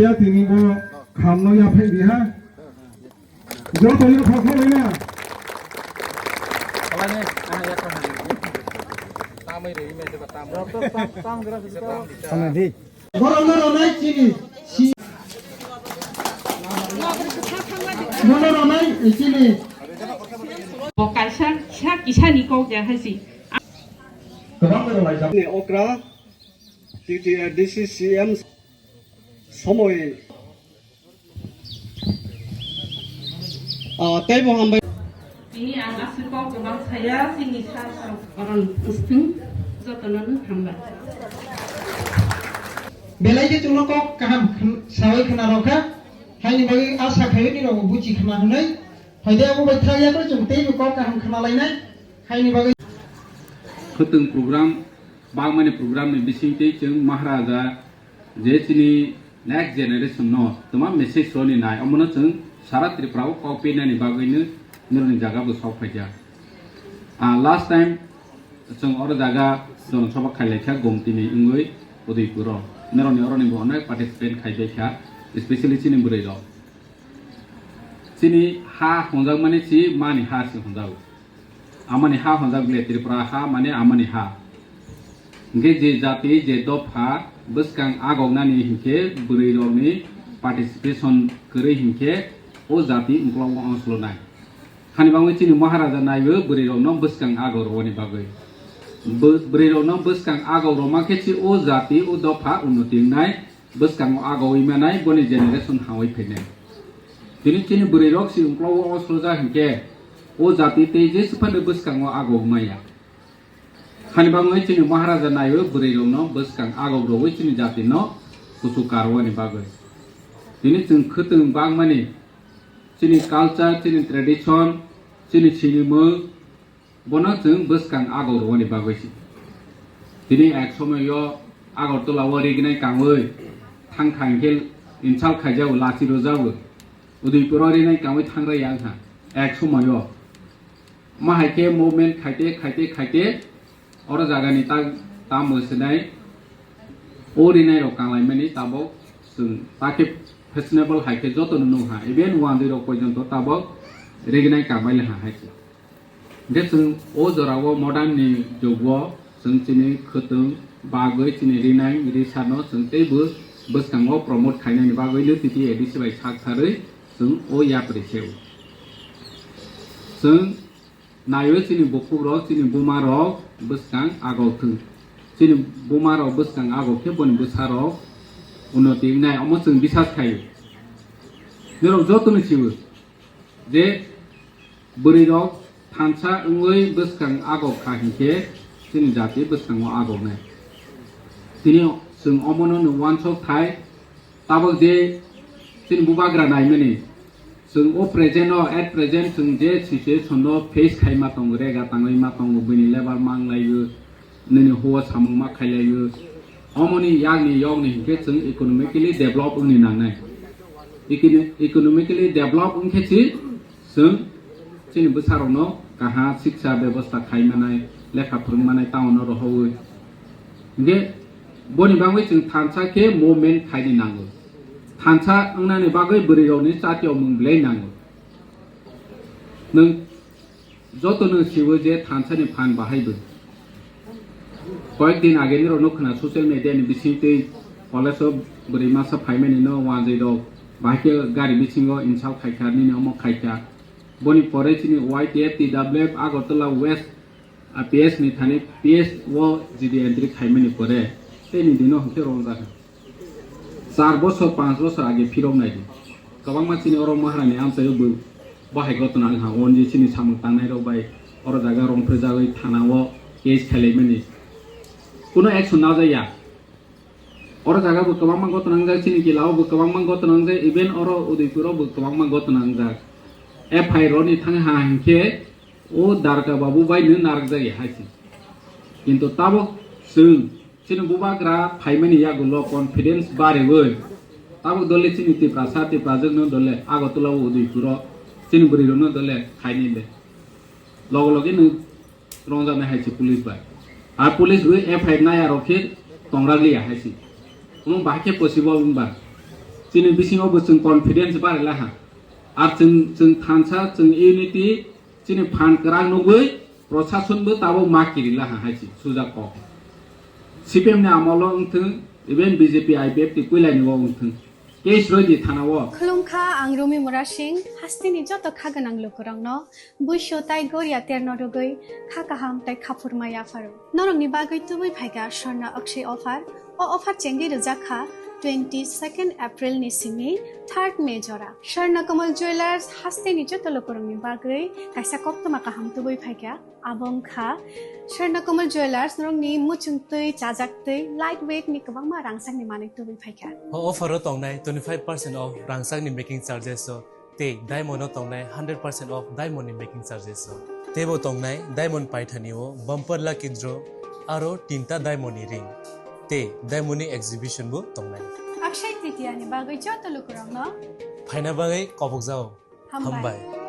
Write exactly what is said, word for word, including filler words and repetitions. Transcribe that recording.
Ya tini bo khamno ya phai di ha. Joto ni khokho lena. Borokno rwnai chini si-, borokno rwnai chini. Bo kaisa kisa kisani kok ya hai si. Kwbangma rwnai jak. Ni okra, T T A D C C M somoi. Ah, tei bo hambai. Tini ang aswk kok kwbang saya, chini sa sa koron ustung jotono no hambai. Belai khe chwngno kok kaham khn-, sawi khna rw kha, haini bagwi asa khaio nirok bo buchi khna hwnwi. Phaide abo bai thang yakle chwng teibo kok kaham khna lainai, haini bagwi. Khwtwng program, bangmani program ni bisingtwi chwng Maharaja je chini next generation no twma message roni nai, omono chwng sara Tripura o kok pinani bagwino nirokni jaga bo sok phaikha. Ah, last time chwng oro jaga jonosabha khailaikha Gomtini wngwi Udaipur o. Nirokni oroni bo onek participant khaibaikha, especially chini bwrwi rok. Chini ha honjakmani chi mani ha se honjago. Amani ha honjak bile Tripura ha mane amani ha. Hingke je jati je dopha bwskang agoknani hingke bwrwi rokni participation kwrwi hingke o jati ungklogo ongsolonai. Hani bagwi chini Maharaja naiyo bwrwi rokno bwskang agorwani bagwi. Bw-, bwrwi rokno bwskang agorwma khe chi o jati o dopha unnoti wngnai. Bwskango agowi manai boni generation hangwi phainai. Tini chini bwrwi rok si ungklogo o soja hinkhe o jati tei jesa phano bwskango agowi maya. Hani bagwi chini Maharaja naiwi bwrwi rokno bwskang agok rogwi chini jati no kuchuk karwani bagwi. Tini chwng khwtwng bangmani chini culture, chini tradition, chini sinimung, Bono chwng bwskang agok rwani bagwi se. Tini ek somoio Agartala o rignai kangwi thang thang khe insult khaijago, lachi rwjago. Udaipur o rinai kangwi thang rwya wngkha ek somoio. Ma hai khe movement khaite, khaite, khaite oro jagani ta, ta mwswnai o rinai rok kanglaimani tabok chwng ta khe fashionable hai khe jotono nukha. Even wandi rok poijonto tabok rignai kangbai laha hai se. Hingke chwng o jorao modern ni jugo chwng chini khwtwng bagwi chini rinai risano chwng teibo bwskango promote khainani bagwi no T T A D C bai sak sarwi chwng o yapri se o. Chwng naiwi chini bukhuk rok, chini buma rok bwskang agok thwng. Chini buma rok bwskang agok khe boni bwsa rok unnoti wngnai, omo chwng bisas khaio. Norok jotono sio. Je bwrwi rok thansa wngwi bwskang agok kha hinkhe chini jati bwskango agoknai. Tini chwng omono no uansuk thai, tabok je chini bubagra naimani chwng o present o, at present chwng je situation no face khai ma tongo, rega tangwi ma tongo, bini level mang laio, nini huo samung ma khailaiyo. Omoni yakni yokni hinkhe chwng economically develop wngni nangnai. Econo-, economically develop wngkhe si chwng chini bwsarokno kaha siksa bebosta khai manai, lekha phwrwng manai town o rohorwi. Hinkhe boni bagwi chwng thansa khe movement khaini nango. Thansa wngnani bagwi bwrwirokni chatiyokmung belai nango. Nwng Jotono siwo je thansani phan bahai bo. Koyek din age nirokno khna social media ni bisingtwi college o bwrwi masa phaimani no wanjwi rok bahai khe gari bisingo insult khaikha, nini omo khaikha. Boni pore chini Y T F, T W F, Agartala West, a, P S ni thani P S o G D entry khaimani pore tei ni dino hwnkhe rwjakha. Char bosor, panch bosor age phirok nai di. Kwbangma chini oro Maharani amchaio bo bahai gotona wng ha, O N G C ni samung tangnai rok bai oro jaga rong phre jagwi thana o case khailaimani. Kuno action najaya. Oro jaga bo kwbangma gotona wngjak, chini kila o bo kwbangma gotona wngjak, even oro Udaipur o bo kwbangma gotona wngjak. F I R ni thang ha hinkhe o Darka Babu bai no narwk jagya hai se. Kintu tabok chwng Chini bubagra phaimani yagulo confidence bariwi tabuk dole chini Tiprasa, Tiprajwkno dole Agartala o Udaipuro chini bwrwirokno dole khainai le. Loge loge nwng rongjaknai hai se police bai. Ar police bai F I R nai arok khe tongra liya hai se. Omo bahai khe possible wngba. Chini bisingo bo chwng confidence barwi laha. Ar chwng, chwng thansa, chwng unity, chini phan kwrak nugwi prosason bo tabuk ma kiri laha hai se sujak kok. C P M ni amolo wngthwng, even B J P I P F ni puilani o wngthwng. Case roi di thana o. Khulumkha, ang Rumi Murasing, hasteni joto kha gwnang lukurokno buisho tai goria terno rwgwi kha kaham tai khaphurma yapharo. Norokni bagwi tubui phaikha Swarna Akshay offer. O offer chengwi rwjak kha twenty second April ni simi third May jora. Swarna Kamal Jewellers hasteni joto lukurokni bagwi kaisa koktwma kaham tubui phaikha. Abo wngkha Swarna Kamal Jewellers, norokni muchung twi, chajak twi, light weight ni kwbangma rangchakni manwi tubui phaikha. O offer o tongnai twenty five percent off rangchakni making charges o tei diamond o tongnai hundred percent off diamond ni making charges o. Teibo tongnai diamond paithani o bumper lucky draw aro tinta diamond ni ring tei diamond ni exhibition bo tongnai. Akshay Tritiya ni bagwi joto lukurokno phaina bagwi kobokjao. Hambai. Hambai.